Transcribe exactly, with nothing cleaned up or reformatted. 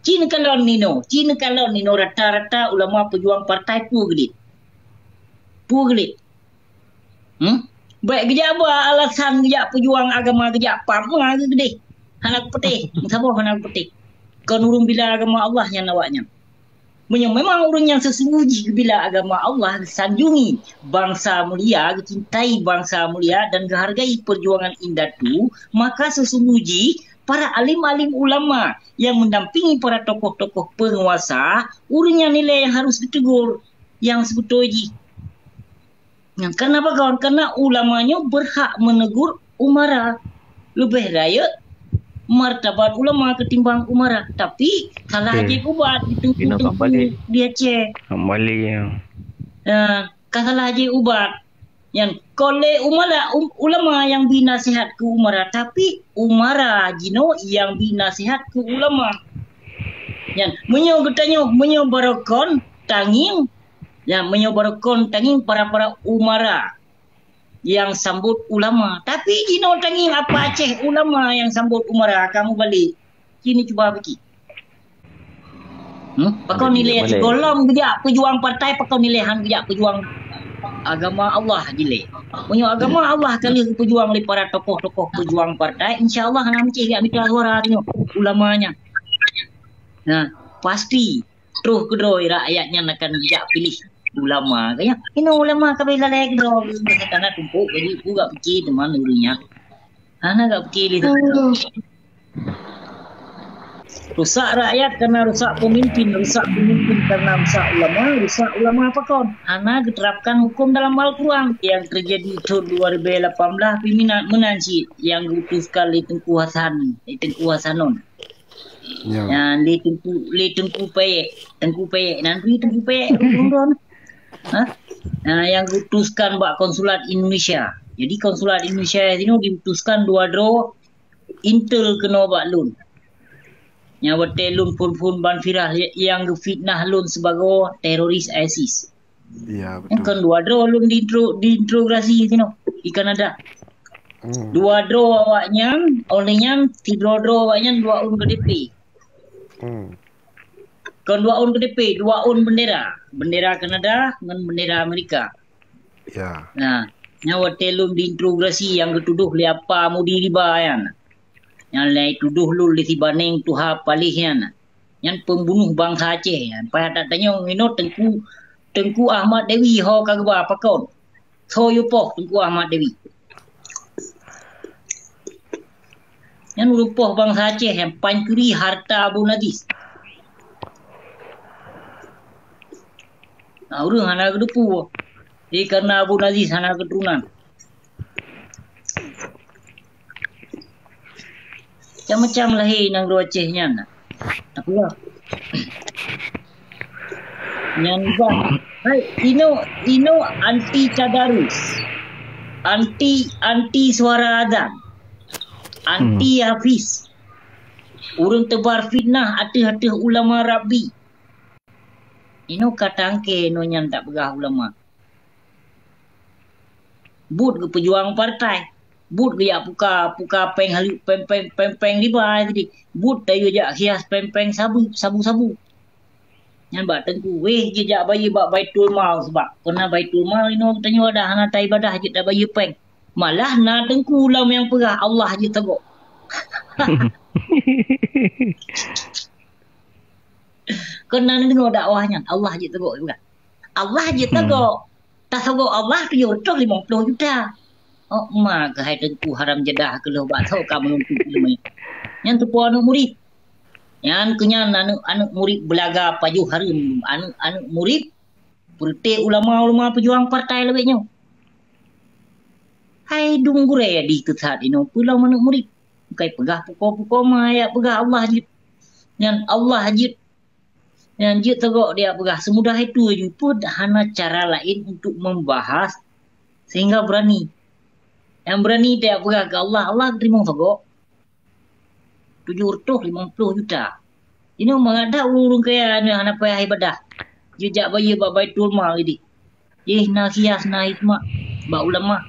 Ci neukalon inoe, ci neukalon inoe rata-rata ulama peujuang partai peue geulit. Peue geulit. Hmm? Bèk geujak ba alasan geujak peujuang agama geujak pap ma geuh geudeh. Hana kupeuteh, meusaboh hana kupeuteh. Kon ureueng bila agama Allah nyan awaknyan. Meunyoe memang ureueng nyang sesungguh jih geubila agama Allah, geusanjungi bansa mulia, geucintai bansa mulia dan geuhargai perjuangan indatu, maka sesungguh jih para alim-alim ulama nyang mendampingi para tokoh-tokoh penguasa, ureueng nyan ilèe nyang harus geutegur nyang seubeutôi jih. Nyan, karena pakon? Karena ulama nyoe berhak menegur umara. Leubeh rayeuk martabat ulama ketimbang umara. Tapi salah Okey. jeuet ubat di Dina teungku-teungku kembali. di Aceh. Kembali, ya. Ya, ka salah jeuet ubat. Nyan, kon lé umara, um, ulama nyang bi nasihat keu umara, tapi umara jinoe nyang bi nasihat keu ulama. Nyan, meunyoe geutanyoe, meunyoe barokon tangieng, ya, meunyoe barokon tangieng para-para umara nyang sambot ulama. Tapi jinoe tangieng apa Aceh ulama nyang sambot umara, kamoe balek. Sini cuba pikir. Hmm? Pakon nilai Boleh. Golom geujak peujuang partai, pakon nilai han geujak peujuang agama Allah jilé. Meunyoe agama Allah ka lheueh geupeujuang lé para tokoh-tokoh peujuang partai, insya Allah hana meucéh jak mita suara nyoe ulama nyan. Nah, pasti troh keudroe rakyat nyan akan geujak piléh ulama. Kaya, inoe ulama ka bela lagèe keudroe, karena tumpuk, jadi peue gak pikir teuma ureueng nyan. Hana gak pikir lé. Rusak rakyat karena rusak pemimpin, rusak pemimpin karena rusak ulama, rusak ulama pakon? Hana geuterapkan hukum dalam Al-Quran. Yang terjadi tahun dua ribu lapan belas pimpinan meunan cit yang geuutuskan lé Teungku Hasan, lé Teungku Hasanon. Ya. Yang lé Teungku, lé Teungku Payek, Teungku Payek, nanti Teungku Payek, Teungku Ron. Ha? Nah, yang geuutuskan bak konsulat Indonesia. Jadi konsulat Indonesia sinoe diutuskan dua droe intel keunoe bak lôn. Nyang watèe lôn phôn-phôn ban viral nyang geufitnah lôn sibagoe teroris ISIS. Ya, betul. Kan dua droe lôn diintro-, diinterogasi sinoe di Kanada. Hmm. Dua droe awaknyan, oleh nyan sidroe-droe awaknyan dua ôn K T P. Hmm. Kon dua ôn K T P, dua ôn bendera. Bendera Kanada ngon bendera Amerika. Ya. Nah, nyan watèe lôn diinterogasi nyang geutudoh lé apa Mudi Riba nyan. Nyan lé tudoh lôn lé si Baneng Tuha Palih nyan. Nyan pembunuh bangsa Aceh nyan. Payah tatanyong inoe Teungku, Teungku Ahmad Dewi ho ka geuba pakon. Soe yue poh Teungku Ahmad Dewi. Nyan ureueng poh bangsa Aceh nyang pancuri harta Abu Nazis. Nah, ureueng hana geuteupeue. Jadi, karena Abu Nazis hana keuturonan. Macam-macam lahé nanggroe Aceh nyan. Tapi lah. Nyan bah. Hai, inoe, inoe anti tadarus. Anti, anti suara azan. Anti Hmm. hafiz. Ureueng teubar fitnah ateueh-ateueh ulama rabbi. Inoe ka tangke inoe nyan tapeugah ulama. Buet geupeujuang partai. Buet geujak puka, puka péng haleuek, péng, péng, péng, péng riba tadi. Buet tayue jak hias péng-péng sabu, sabu-sabu. Nyan bak Teungku, wéh jijak bayeue bak Baitul Mal sabab. Keureuna Baitul Mal inoe geutanyoe dah hana taibadah jeuet tabayeue péng. Malah na Teungku lom nyang peugah Allah jeuet tagok. Keureuna neudeungoe dakwah nyan, Allah jeuet tagok, peugah. Allah jeuet Hmm. tagok. Tasogok Allah tujoh reutôh limong ploh juta. Oh, ma keuhai Teungku haram jadah keu lheueh bak soe ka meununtuk ileumèe. Nyan teupeue aneuk murit. Nyan keu nyan aneuk-aneuk murit beulaga pajoh hareuem, aneuk-aneuk murit peureute ulama-ulama peujuang partai lawét nyoe. Hai dum gurée di teusat inoe peulom aneuk murit. Bukai peugah pukoe-pukoe ma jak peugah Allah jeuet. Nyan Allah jeuet. Nyan jeuet tagok dia peugah semudah itu ju peuet hana cara laén untuk membahas sehingga berani. Nyang berani dia peugah keu Allah, Allah teurimong tagok. Tujoh reutôh limong ploh juta. Inoe mangat that ureueng kaya nyoe hana payah ibadah. Jijak bayeue bak Baitul Mal ideh. Jih na hias na hikmah bak ulama.